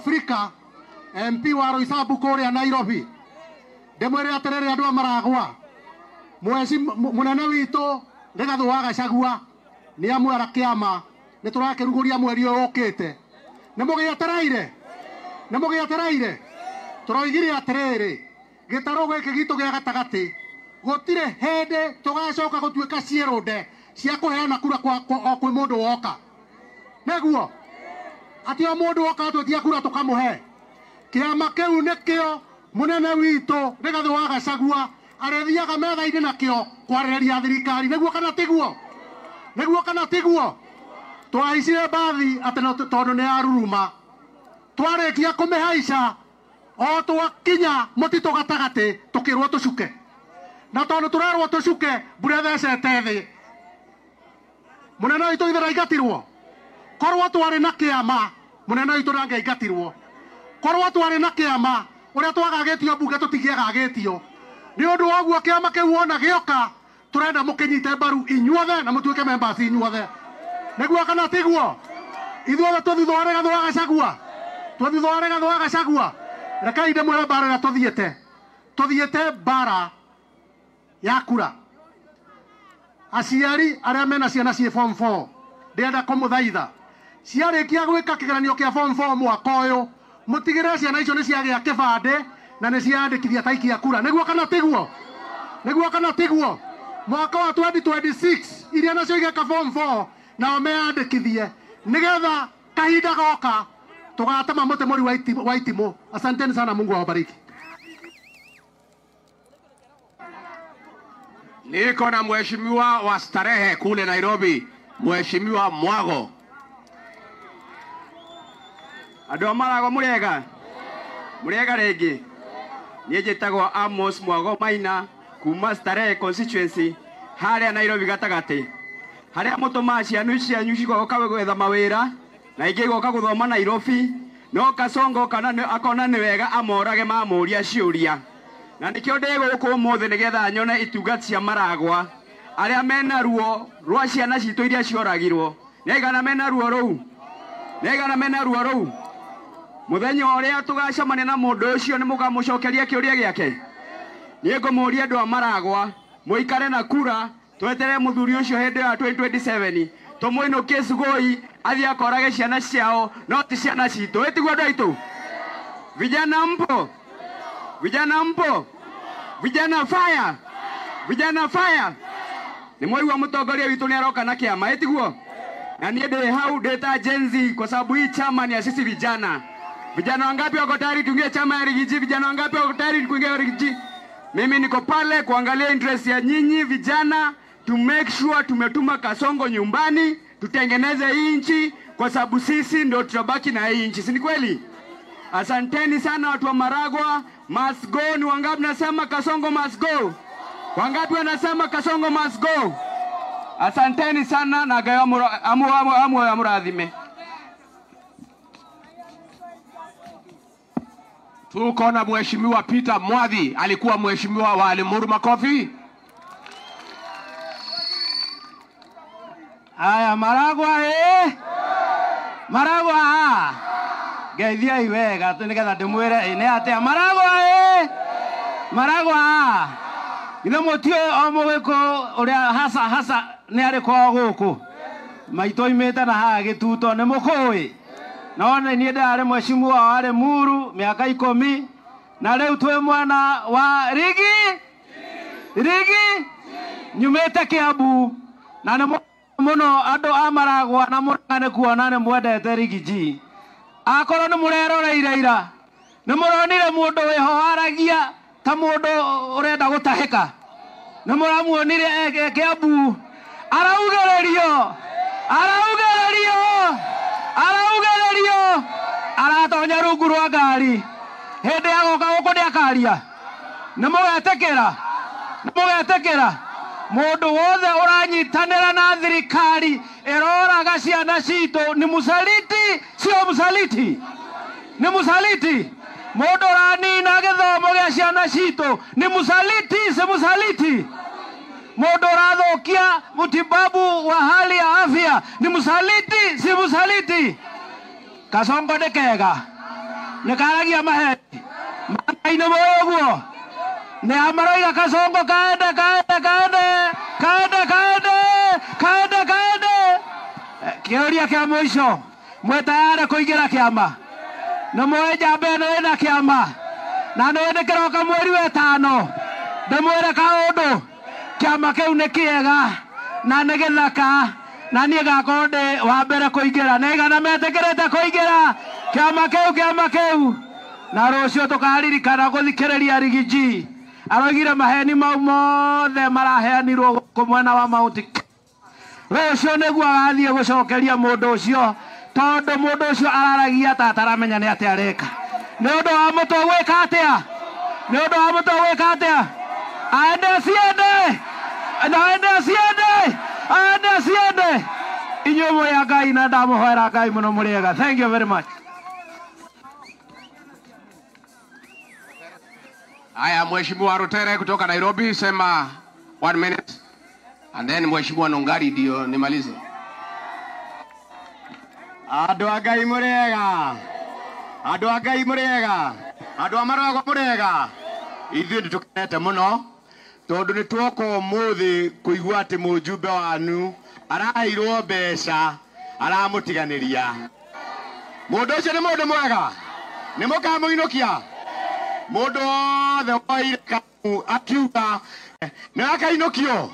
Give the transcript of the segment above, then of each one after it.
Afrika MP wa Roysambu kuria Nairobi. Ndimwire atiriri andu a Maragwa, mweci munene witu Rigathi wa Gachagua ni amwara kiama ni turakiruguria mweri uyu ukite. Ni mugietereire? Ni mugietereire? Turoigire atiriri, gitaru giki gitu gia gatagati gutire hindi tugacoka gutuika cierunde cia kuheana kura kwa o kwi mundu woka. Niguo ati o mundu woka atwetia kura tukamuhe. Kiama kiu nikio munene witu Rigathi wa Gachagua arithiaga metha-ini nakio kwarĩrĩria thirikari. Niguo kana tiguo? Niguo kana tiguo? Twahaicire mbathi atĩ tondũ nĩ yaruruma. Twarĩkia kũmĩhaica o twakinya mũtitũ gatagatĩ tũkĩrwo tũcuke, na tondũ tũrerwo tũcuke mbura ĩthecete thĩ. Mũnene witũ ithe ndaingatirwo. Korwo twarĩ na kĩama mũnene witũ ndangĩaingatirwo. Korwo twarĩ na kĩama ũrĩa twagagĩtio mbunge tũtingĩagagĩtio. Nĩ ũndũ wa ũguo kĩama kĩu wona gĩoka tũrenda mũkĩnyite mbaru inyuothe na mũtuĩke members inyuothe. Nĩguo kana tiguo? Ithuothe twĩ thutha wa Rigathi wa Gachagua, twĩ thutha wa Rigathi wa Gachagua. Rekei ndĩmwĩre mbara ĩrĩa tũthiĩte. Tũthiĩte mbara ya kura. Aciari arĩa mena ciana ciĩ form 4 ndĩrenda kũmũthaitha, ciarĩkia gwĩka kĩgeranio kĩa form 4 mwaka ũyũ, mũtigĩrĩre ciana icio nĩ ciagĩa kĩbandĩ na nĩ ciandĩkithia taikia kura. Nĩguo kana tiguo? Nĩguo kana tiguo? Mwaka wa 2026 iria nacio igeka form 4 nao meyandĩkithie nĩgetha kahinda goka tũgatema mũtĩ mũri wa itimũ. Asanteni sana, Mungu awabariki. Niko na mheshimiwa wa Starehe kule Nairobi, Mheshimiwa Mwago. Andũ a Maragwa mũrĩega? Mũrĩega rĩngĩ? Niĩ njĩtagwo Amos Mwago Maina kuma Starehe constituency harĩa Nairobi gatagatĩ, harĩa mũtũmaga ciana cianyu cigoka gwetha mawĩra na ingĩ igoka gũthoma Nairobi, no Kasongo kana akona nĩ wega amorage mamũria ciũria. Na nĩkĩo ndĩ gũkũ ũmũthĩ nĩgetha nyone itungati cia Maragwa arĩa mena ruo rwa ciana citũ iria cioragirwo. Nĩ aigana mena ruo rũu? Nĩ aigana mena ruo rũu? Mũthenya ũrĩa tũgacemania na mũndũ ũcio nĩ mũkamũcokeria kĩũria gĩake? Niĩ ngũmũria andũ a Maragwa mũikare na kura, tweterere mũthuri ũcio hĩndĩ ya 2027 tũmũinũkie Sugoi athiĩ akorage ciana ciao no ti ciana citũ. Ĩtiguo andũ aitũ? Vijana mpo? Vijana mpo? Vijana fire! Vijana fire! Nĩ mwaigua mũtongoria witũ nĩ aroka na kĩama, ĩtiguo? Na niĩ ndĩ hau ndĩ ta Gen Z kwa sababu hii chama ni ya sisi vijana. Vijana wangapi wako tayari tuingie chama ya Rigiji? Vijana wangapi wako tayari kuingia Rigiji? Mimi niko pale kuangalia interest ya nyinyi vijana, to make sure tumetuma Kasongo nyumbani, tutengeneze hii nchi kwa sababu sisi ndio tutabaki na hii nchi. Si ni kweli? Asanteni sana watu wa Maragwa. Must go. Ni wangapi nasema Kasongo must go? Wangapi wanasema Kasongo must go? Asanteni sana na Ngai amurathime. Tuko na Mheshimiwa Peter Mwathi, alikuwa mheshimiwa wa Limuru. Makofi. Aya Maragwa Maragwa ngeithiai wega nĩgetha ndĩmwĩre nĩ atĩa. Maragwa Maragwa ithe mũtiũĩ o mũgĩkũyũ ũrĩa hasa hasa nĩ arĩ kwao gũkũ maitũ oimĩte na haha gĩtuto nĩ mũkũĩ. No niĩ ndĩrarĩ mheshimiwa wa Limuru mĩaka 10 na rĩu twĩ mwena wa Rigi Rigi nyumĩte Kiambu na nĩ mũno andũ a Maragwa na Murang'a nĩ kuona nĩ mwendete Rigiji. Akorwo nĩ mũreroreire ira nĩ mũronire mũndũ wĩho waragia ta mũndũ ũrenda gũtahĩka, nĩ mũramuonire Kiambu araugĩrĩrio araugĩrĩrio araugĩrĩrio aratonya rungu rwa ngari hĩndĩ ya goka gũkũ nĩakaria. Nĩ mũgetĩkĩra? Nĩ mũgetĩkĩra? Mũndũ wothe ũranyitanĩra na thirikari ĩroraga ciana citũ ni mũsaliti, sio mũsaliti? Ni mũsaliti. Mũndũ ũranina gĩthomo gĩa ciana citũ ni mũsaliti, si mũsaliti? Mũndũ ũrathũkia mutibabu wa hali ya afya ni mũsaliti, si mũsaliti? Kasongo nĩ kega. Nĩ karagia maheni. Ngai nĩ mũĩ ũguo. Nĩ amaroiga Kasongo kaende kaende kaende kaende kaende kaende kaende. Kĩũria kĩa mũico, mwĩ tayarĩ kũingĩra kĩama? Nĩ mũĩ njamba ĩno ĩna kĩama na nĩ nĩ kĩroka mweri wa ĩtano. Ndĩmwĩre kaũndũ, kĩama kĩu nĩ kĩega na nĩ gĩthaka na niĩ ngakorwo ndĩ wa mbere kũingĩra. Nĩ aigana metĩkĩrĩte kũingĩra kĩama kĩu? Kĩama kĩu na rũciũ tũkaririkana gũthikĩrĩria Rigiji aroigire maheni mau mothe maraheanirwo gũkũ mwena wa Mount. Rũciũ nĩguo agathiĩ gũcokeria mũndũ ũcio, tondũ mũndũ ũcio araragia ta ataramenya nĩ atĩa areka. Nĩ ũndũ wa mũtwe gwĩka atĩa? Nĩ ũndũ wa mũtwe gwĩka atĩa? Aende aciende, na aende aciende, aende aciende. Inyuĩ mũrĩ a Ngai na ndamũhoera Ngai mũno mũrĩega. Thank you very much. Haya, Mheshimiwa Rutere kutoka Nairobi, sema 1 minute. And then Mheshimiwa Nungari ndio nimalize. Andũ a Ngai mũrĩega. Andũ a Ngai mũrĩega. Andũ a Maragwa mũrĩega. Ithuĩ nĩtũkenete mũno tondũ nĩ tuoka ũmũthĩ kũigua atĩ mũjumbe wanyu araheirwo mbeca aramũtiganĩria. Mũndũ ũcio nĩ mũndũ mwega, nĩ mũkamũinũkia. Mũndũ wothe woire kamu akiuga nĩ akainũkio.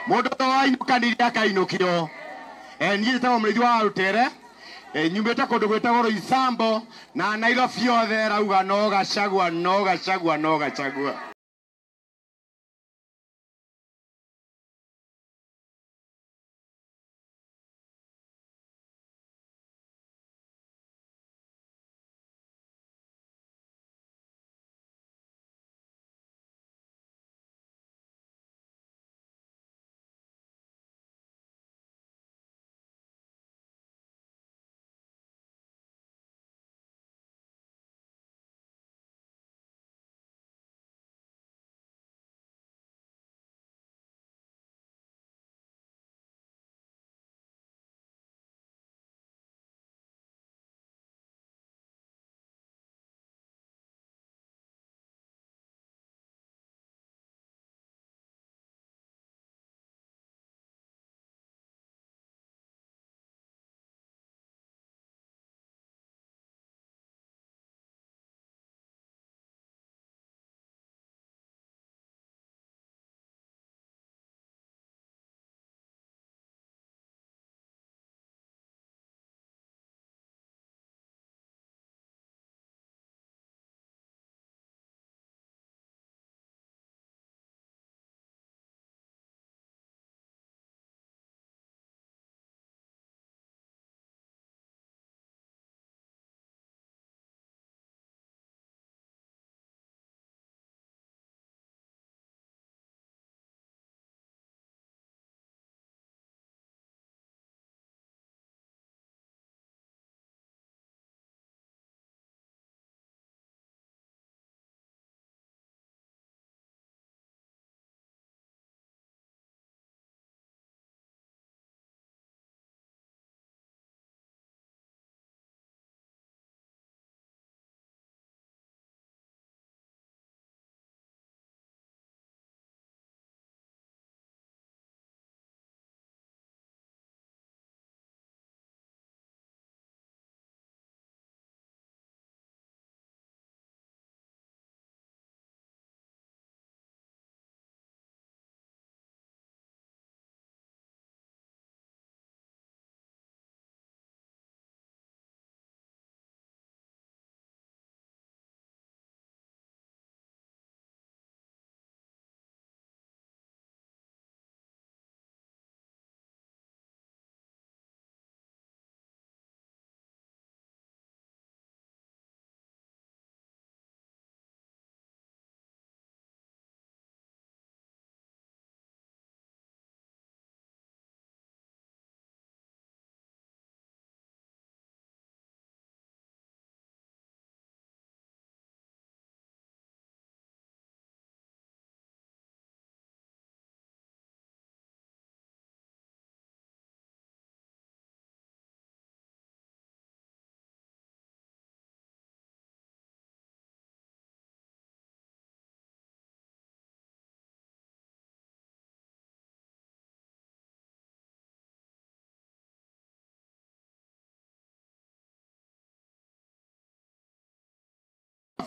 Mũndũ wothe wainũkanirie akainũkio. Niĩ njĩtagwo Mũrĩithi wa Rutere, nyumĩte kũndũ gwĩtagwo Roysambu na Nairobi yothe ĩrauga no Gachagua, no Gachagua, no Gachagua.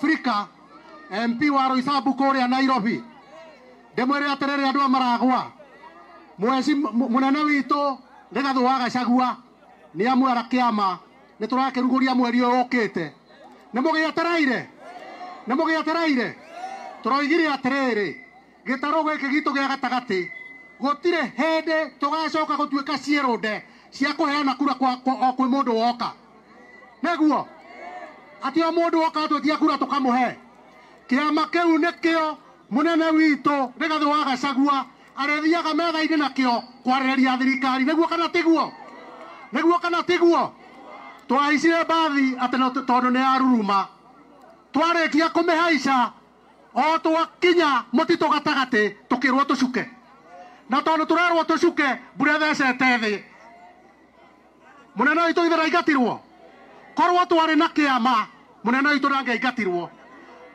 Afrika, MP wa Roysambu kũrĩa Nairobi. Ndĩmwĩre atĩrĩrĩ andũ a Maragwa, mweci mũnene witũ Rigathĩ wa Gachagua nĩ amwara kĩama, nĩ tũrakĩrugũria mweri ũyũ ũkĩte. Nĩ mũgĩetereire? Nĩ mũgĩetereire? Tũroigire atĩrĩrĩ, gĩtarũ gĩkĩ gitũ gĩa gatagatĩ gũtirĩ hĩndĩ tũgacoka gũtuĩka ciĩrũnde cia kũheana kura kwa o kwĩ mũndũ woka. Nĩguo atĩ o mũndũ woka atwĩtia kura tũkamũhe. Kĩama kĩu nĩkĩo mũnene witũ Rigathĩ wa Gachagua arĩthiaga metha-inĩ nakĩo kwarĩrĩria thirikari. Nĩguo kana tiguo? Nĩguo kana tiguo? Twahaicire mbathi atĩ tondũ nĩ yaruruma. Twarĩkia kũmĩhaica o twakinya mũtitũ gatagatĩ tũkĩrwo tũcuke. Na tondũ tũrerwo tũcuke mbura ĩthecete thĩ. Mũnene witũ ithe ndaingatirwo. Korwo twarĩ na kĩama mũnene witũ ndangĩaingatirwo.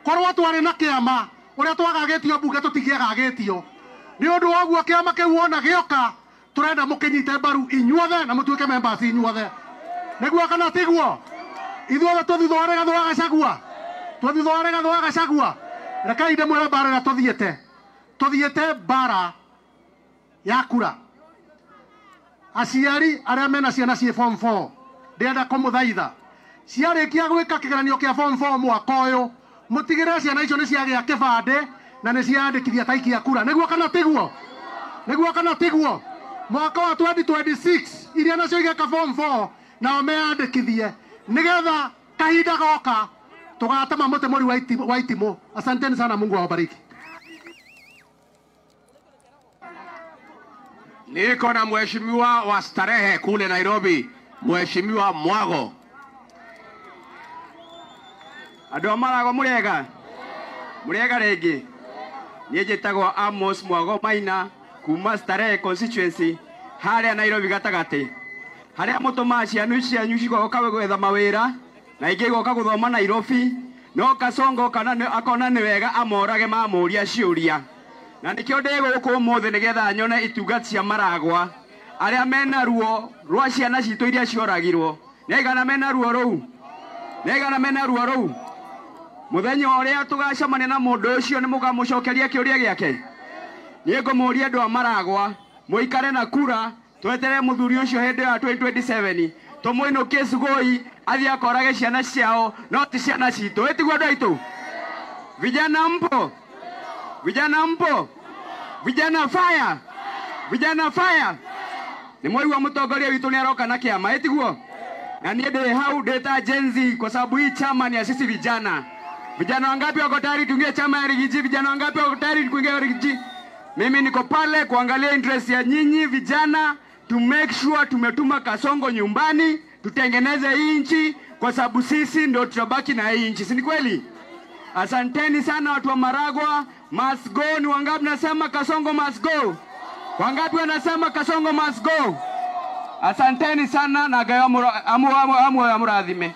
Korwo twarĩ na kĩama ũrĩa twagagĩtio mbunge tũtingĩagagĩtio. Nĩ ũndũ wa ũguo kĩama kĩu wona gĩoka tũrenda mũkĩnyite mbaru inyuothe na mũtuĩke members inyuothe. Nĩguo kana tiguo? Ithuothe tũthutha wa Rigathĩ wa Gachagua. Tũthutha wa Rigathĩ wa Gachagua. Rekei ndĩmwĩre mbara ĩrĩa tũthiĩte. Tũthiĩte mbara ya kura. Aciari arĩa mena ciana ciĩ form 4 ndĩrenda kũmũthaitha, ciarĩkia gwĩka kĩgeranio kĩa form 4 mwaka ũyũ, mũtigĩrĩre ciana icio nĩ ciagĩa kĩbandĩ na nĩ ciandĩkithia taikia kura. Nĩguo kana tiguo? Nĩguo kana tiguo? Mwaka wa 2026 iria nacio igeka form 4 nao meyandĩkithie nĩgetha kahinda goka tũgatema mũtĩ mũri wa itimũ. Asanteni sana, Mungu awabariki. Niko na mheshimiwa wa Starehe kule Nairobi, Mheshimiwa Mwago. Andũ a Maragwa mũrĩega? Mũrĩega rĩngĩ? Niĩ njĩtagwo Amos Mwago Maina kuma Starehe constituency harĩa Nairobi gatagatĩ. Harĩa mũtũmaga ciana cianyu cigoka gwetha mawĩra na ingĩ igoka gũthoma Nairobi, no Kasongo kana akona nĩ wega amorage mamũria ciũria. Na nĩkĩo ndĩ gũkũ ũmũthĩ nĩgetha nyone itungata cia Maragwa arĩa mena ruo rwa ciana citũ iria cioragirwo. Nĩ aigana mena ruo rũu? Nĩ aigana mena ruo rũu? Mũthenya ũrĩa tũgacemania na mũndũ ũcio nĩ mũkamũcokeria kĩũria gĩake. Niĩ ngũmũria andũ a Maragwa mũikare na kura tweterere mũthuri ũcio hĩndĩ ya 2027 tũmũinũkie Sugoi athiĩ akorage ciana ciao no ti ciana citũ. Ĩtiguo andũ aitũ? Vijana mpo? Vijana mpo? Vijana fire! Vijana fire! Nĩ mwaigua mũtongoria witũ nĩ aroka na kĩama, ĩtiguo? Na niĩ ndĩ hau ndĩ ta Gen Z kwa sababu hii chama ni ya sisi vijana. Vijana wangapi wako tayari tuingie chama ya Rigiji? Vijana wangapi wako tayari kuingia Rigiji? Mimi niko pale kuangalia interest ya nyinyi vijana to make sure tumetuma Kasongo nyumbani, tutengeneze hii nchi kwa sababu sisi ndio tutabaki na hii nchi. Si ni kweli? Asanteni sana watu wa Maragwa. Must go. Ni wangapi nasema Kasongo must go? Wangapi wanasema Kasongo must go? Asanteni sana na Ngai amurathime.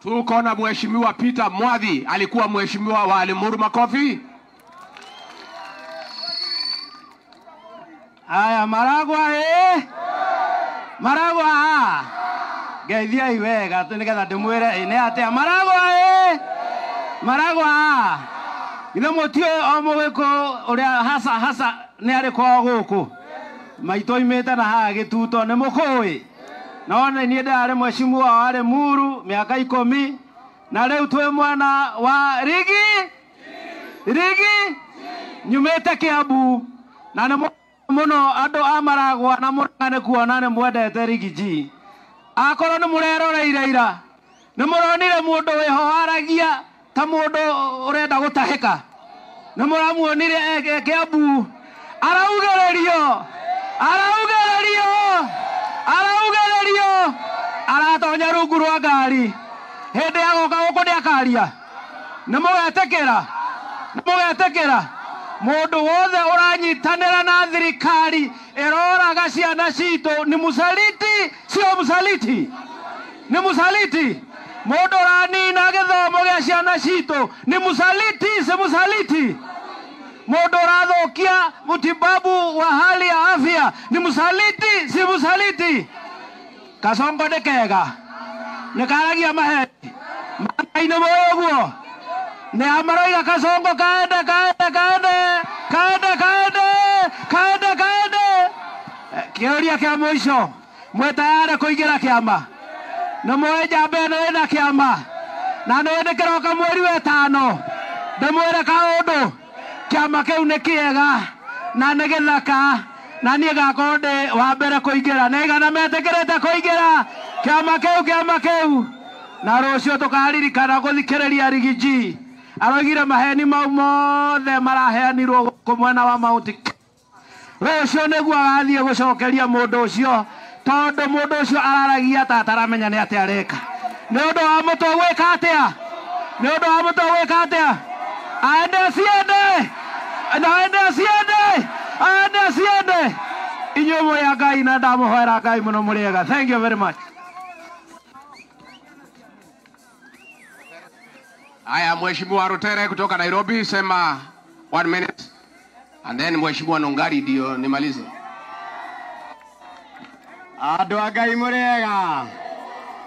Tuko na Mheshimiwa Peter Mwathi, alikuwa mheshimiwa wa Limuru. Makofi. Aya Maragwa Maragwa ngeithiai wega nĩgetha ndĩmwĩre nĩ atĩa. Maragwa Maragwa ithe mũtiũĩ o mũgĩkũyũ ũrĩa hasa hasa nĩ arĩ kwao gũkũ. Maitũ oimĩte na haha Gĩtuto nĩ mũkũĩ. No niĩ ndarĩ mheshimiwa wa Limuru mĩaka 10 na rĩu twĩ mwena wa Rigi Rigi nyumĩte Kiambu na nĩ mũno andũ a Maragwa na Murang'a nĩ kuona nĩ mwendete Rigiji. Akorwo nĩ mũreroreire ira nĩ mũronire mũndũ wĩho waragia ta mũndũ ũrenda gũtahĩka. Nĩ mũramuonire Kiambu araugĩrĩrio araugĩrĩrio araugĩrĩrio aratonya rungu rwa ngari. Hĩndĩ ya goka gũkũ nĩakaria. Nĩ mũgetĩkĩra? Nĩ mũgetĩkĩra? Mũndũ wothe ũranyitanĩra na thirikari ĩroraga ciana citũ ni mũsaliti, sio mũsaliti? Ni mũsaliti. Mũndũ ũranina gĩthomo gĩa ciana citũ ni mũsaliti, si mũsaliti? Mũndũ ũrathũkia mutibabu wa hali ya afya ni mũsaliti, si mũsaliti? Kasongo nĩ kega. Nĩ karagia maheni. Ngai nĩ mũĩ ũguo. Nĩ amaroiga Kasongo kaende kaende kaende kaende kaende kaende kaende. Kĩũria kĩa mũico, mwĩ tayarĩ kũingĩra kĩama? Nĩ mũĩ njamba ĩno ĩna kĩama na nĩ nĩ kĩroka mweri wa ĩtano. Ndĩmwĩre kaũndũ, kĩama kĩu nĩ kĩega na nĩ gĩthaka na niĩ ngakorwo ndĩ wa mbere kũingĩra. Nĩ aigana metĩkĩrĩte kũingĩra kĩama kĩu? Kĩama kĩu na rũciũ tũkaririkana gũthikĩrĩria Rigiji aroigire maheni mau mothe maraheanirwo gũkũ mwena wa Mount. Rũciũ nĩguo agathiĩ gũcokeria mũndũ ũcio, tondũ mũndũ ũcio araragia ta ataramenya nĩ atĩa areka. Nĩ ũndũ wa mũtwe gwĩka atĩa? Nĩ ũndũ wa mũtwe gwĩka atĩa? Aende asiende, na aende asiende, aende asiende. Inyuĩ mũrĩ a Ngai na ndamũhoera Ngai mũno mũrĩega. Thank you very much. Haya, Mheshimiwa Rutere kutoka Nairobi, sema 1 minute and then Mheshimiwa Nungari ndio nimalize. Andũ a Ngai mũrĩega,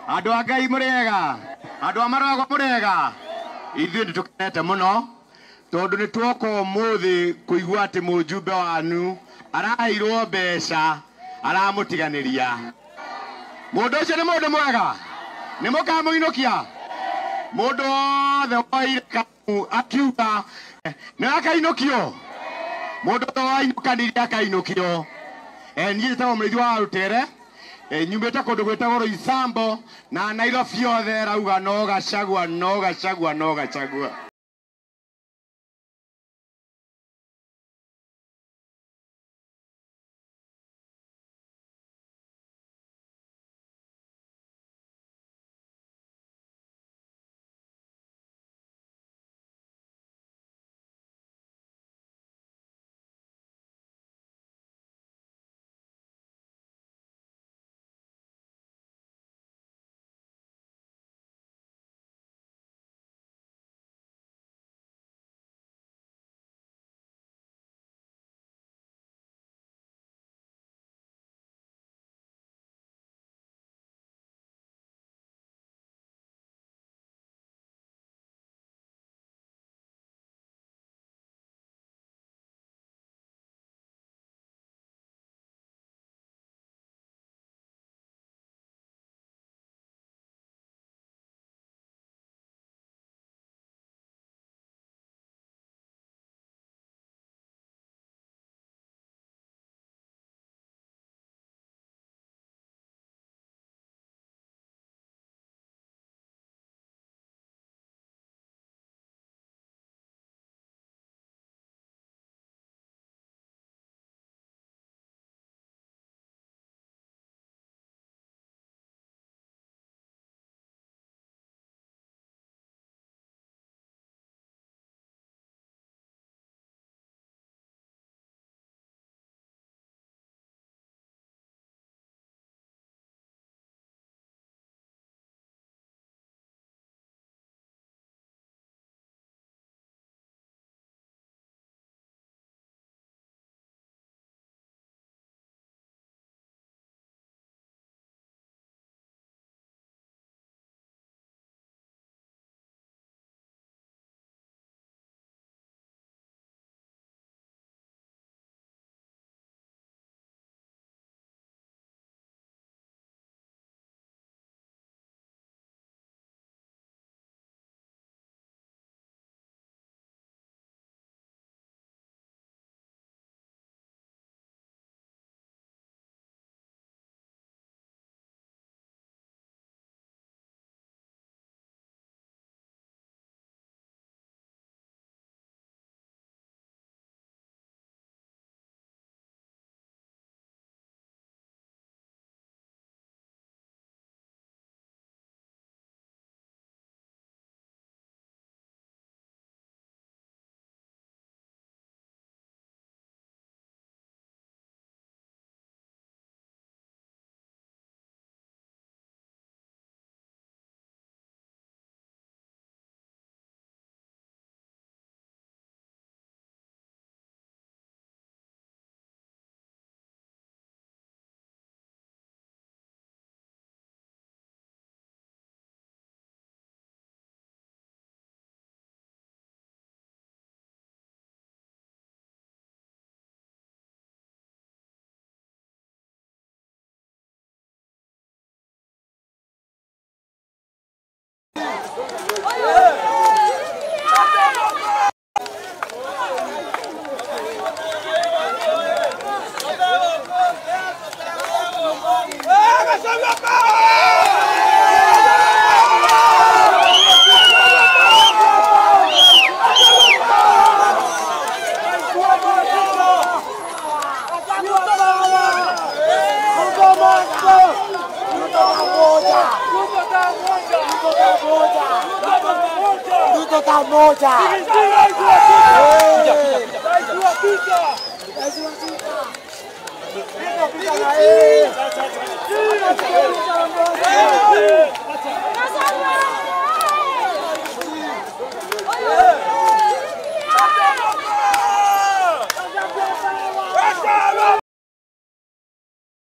andũ a Ngai mũrĩega, andũ a Maragwa mũrĩega. Ithuĩ nĩ tũkenete mũno tondũ nĩ tuoka ũmũthĩ kũigua atĩ mũjumbe wanyu araheirwo mbeca aramũtiganĩria. Mũndũ ũcio nĩ mũndũ mwega, nĩ mũkamũinũkia. Mũndũ wothe woire kamu akiuga nĩ akainũkio, mũndũ wothe wainũkanirie akainũkio. Niĩ njĩtagwo Mũrĩithi wa Rutere, nyumĩte kũndũ gwĩtagwo Roysambu na Nairobi yothe ĩrauga no Gachagua, no Gachagua, no Gachagua. Ruto tamoja.